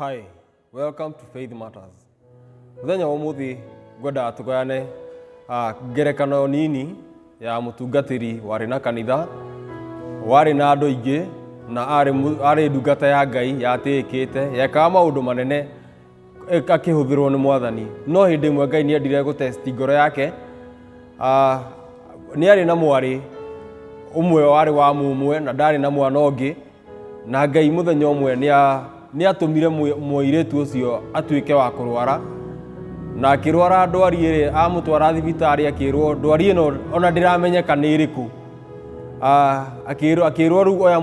Hi, welcome to Faith Matters. Mũthenya wa ũmũthĩ ngwendaga tũgayane ngerekano nini ya mũtungatĩri warĩ na kanitha, warĩ na andũ aingĩ na arĩ ndungata ya Ngai yatĩĩkĩte, yekaga maũndũ manene akĩhũthĩrwo nĩ Mwathani. No hĩndĩ ĩmwe Ngai nĩ endire gũtesti ngoro yake. Nĩ arĩ na mwarĩ ũmwe warĩ wa mũmwe na ndarĩ na mwana ũngĩ. Na Ngai mũthenya ũmwe nĩ atũmire mũirĩtu ũcio atuĩke wa kũrwara, na akĩrwara ndwari ĩrĩa amũtwara thibitarĩ akĩrwo ndwari ĩno ona ndĩramenyeka nĩ ĩrĩkũ. Akĩrwo rĩu oya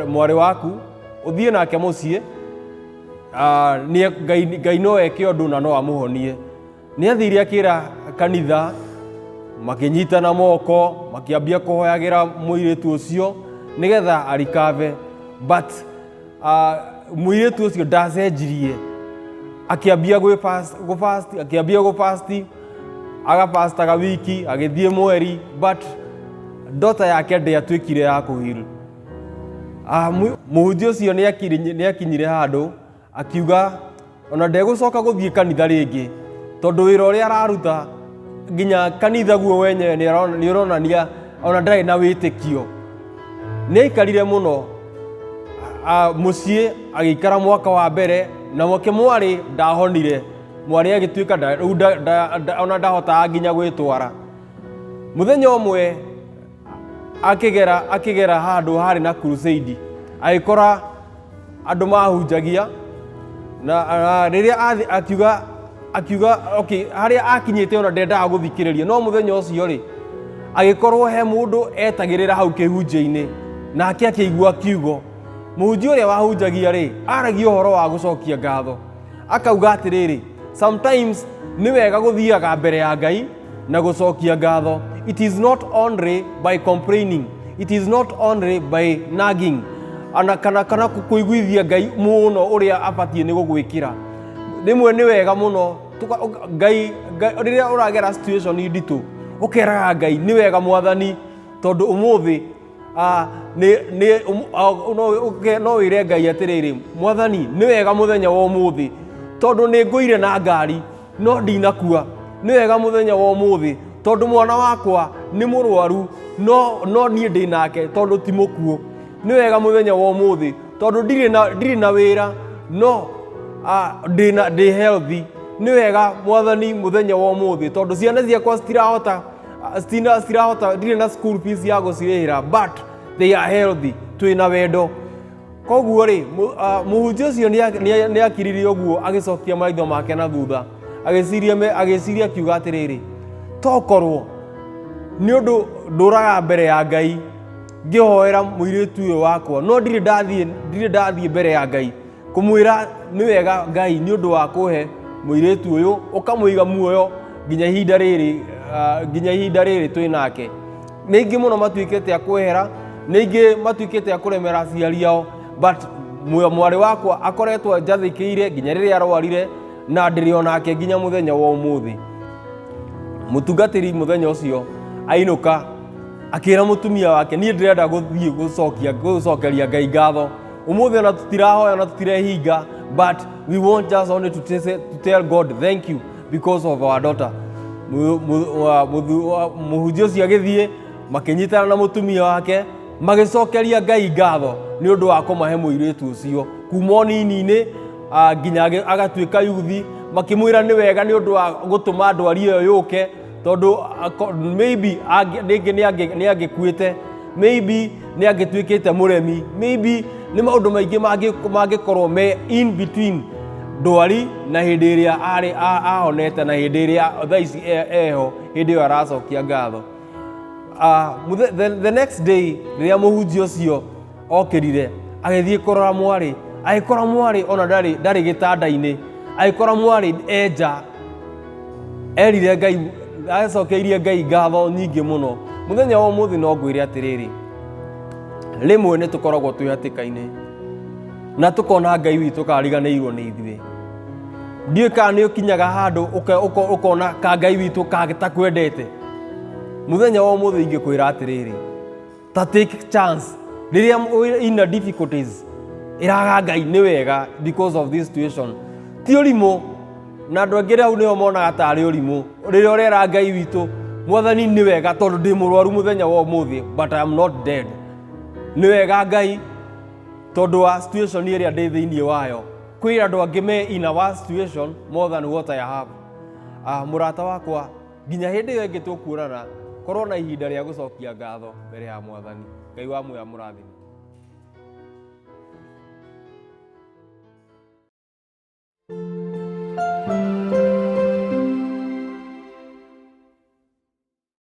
mwarĩ waku ũthiĩ nake mũciĩ, Ngai no eke ũndũ na no amũhonie. Nĩ athire akĩra kanitha, makĩnyitana moko, makĩambia kũhoyagĩra mũirĩtu ũcio nĩgetha arikave, but mũirĩtu ũcio ndacenjirie, akĩambia gũ fast, akĩambia gũ fast, agafastaga wiki, agĩthiĩ mweri, but daughter yake ndĩatuĩkire ya kũheal. Mũhunjia ũcio nĩ akinyire handũ akiuga ona ndegũcoka gũthiĩ kanitha rĩngĩ, tondũ wĩra ũrĩa araruta nginya kanitha guo wenyewe nĩ ũronania ona ndarĩ na wĩtĩkio. Nĩ aikarire mũno mũciĩ, agĩikara mwaka wa mbere, na mwake mwarĩ ndahonire. Mwarĩ agĩtuĩka rĩu ona ndahotaga nginya gwĩtwara. Mũthenya ũmwe akĩgera handũ harĩ na crusade, agĩkora andũ mahunjagia na rĩrĩa akiuga okay, harĩa akinyĩte ona ndendaga gũthikĩrĩria, no mũthenya ũcio rĩ, agĩkorwo he mũndũ etagĩrĩra hau kĩhunjio-inĩ, nake akĩigua kiugo. Mũhunjia ũrĩa wahunjagia rĩ, aragia ũhoro wa gũcokia ngatho, akauga atĩrĩrĩ, sometimes nĩ wega gũthiaga mbere ya Ngai na gũcokia ngatho. It is not only by complaining, it is not only by nagging ana kana kũiguithia Ngai mũno ũrĩa abatiĩ nĩ gũgwĩkĩra. Rĩmwe nĩ wega mũno Ngai rĩrĩa ũragera situation nditũ, ũkeraga Ngai, nĩ wega Mwathani, tondũ ũmũthĩ no wĩre Ngai atĩrĩrĩ, Mwathani, nĩ wega mũthenya wa ũmũthĩ tondũ nĩ ngũire na ngari no ndinakua. Nĩ wega mũthenya wa ũmũthĩ tondũ mwana wakwa nĩ mũrwaru no niĩ ndĩ nake tondũ ti mũkuũ. Nĩ wega mũthenya wa ũmũthĩ tondũ ndirĩ na wĩra no ndĩ healthy. Nĩ wega Mwathani mũthenya wa ũmũthĩ tondũ ciana ciakwa citirahota, ndirĩ na school fees ya gũcirĩhĩra, but they are healthy, twĩna wendo. Koguo rĩ, mũhunjia ũcio nĩ akiririe ũguo, agĩcokia maitho make na thutha, agĩciria akiuga atĩrĩrĩ, tokorwo nĩ ũndũ ndũraga mbere ya Ngai ngĩhoera mũirĩtu ũyũ wakwa, no ndirĩ ndathiĩ mbere ya Ngai kũmwĩra nĩ wega Ngai nĩ ũndũ wa kũhe mũirĩtu ũyũ, ũkamũiga muoyo nginya ihinda rĩrĩ twĩ nake. Nĩ aingĩ mũno matuĩkĩte a kwehera, nĩ aingĩ matuĩkĩte a kũremera aciari ao, but mwarĩ wakwa akoretwo njathĩkĩire nginya rĩrĩa arwarire, na ndĩrĩ onake nginya mũthenya wa ũmũthĩ. Mũtungatĩri mũthenya ũcio ainũka akĩra mũtumia wake, niĩ ndĩrenda gũthiĩ gũcokeria Ngai ngatho ũmũthĩ, ona tũtirahoya na tũtirehinga, but we want just only to tell God thank you because of our daughter. Mũhunjia ũcio agĩthiĩ, makĩnyitana na mũtumia wake, magĩcokeria Ngai ngatho nĩ ũndũ wa kũmahe mũirĩtu ũcio kuma ũnini-inĩ nginya agatuĩka yuthi, makĩmwĩra nĩ wega nĩ ũndũ wa gũtũma ndwari ĩyo yũke, tondũ maybe rĩngĩ nĩ angĩkuĩte, maybe nĩ angĩtuĩkĩte mũremi, maybe nĩ maũndũ maingĩ mangĩkorwo me in between ndwari na hĩndĩ ĩrĩa arĩ ahonete na hĩndĩ ĩrĩa thaa ici eho, hĩndĩ ĩyo aracokia ngatho. The next day rĩrĩa mũhunjia ũcio okĩrire agĩthiĩ kũrora mwarĩ, agĩkora mwarĩ ona ndarĩ gĩtanda-inĩ, agĩkora mwarĩ enja. Erire Ngai, acokeirie Ngai ngatho nyingĩ mũno. Mũthenya wa ũmũthĩ no ngwĩre atĩrĩrĩ, rĩmwe nĩ tũkoragwo twĩ hatĩka-inĩ na tũkona Ngai witũ kariganĩirwo nĩ ithuĩ. Ndiũĩ kana nĩ ũkinyaga handũ ũkona ka Ngai witũ katakwendete. Mũthenya wa ũmũthĩ ingĩkwĩra atĩrĩrĩ, ta take chance rĩrĩa wĩ in a difficulties. Ĩraga Ngai nĩ wega because of this situation. Ti ũrimũ, na andũ angĩ hau nĩo monaga tarĩ ũrimũ rĩrĩa ũrera Ngai witũ, Mwathani, nĩ wega tondũ ndĩ mũrwaru mũthenya wa ũmũthĩ, but I am not dead. Nĩ wega Ngai tondũ wa situation ĩrĩa ndĩ thĩinĩ wayo. Kwĩ andũ angĩ me in a worse situation more than what I have. Ah, mũrata wakwa, nginya hĩndĩ ĩyo ĩngĩ tũkuonana, korwo na ihinda rĩa gũcokia ngatho mbere ya Mwathani. Ngai wa muoyo amũrathime.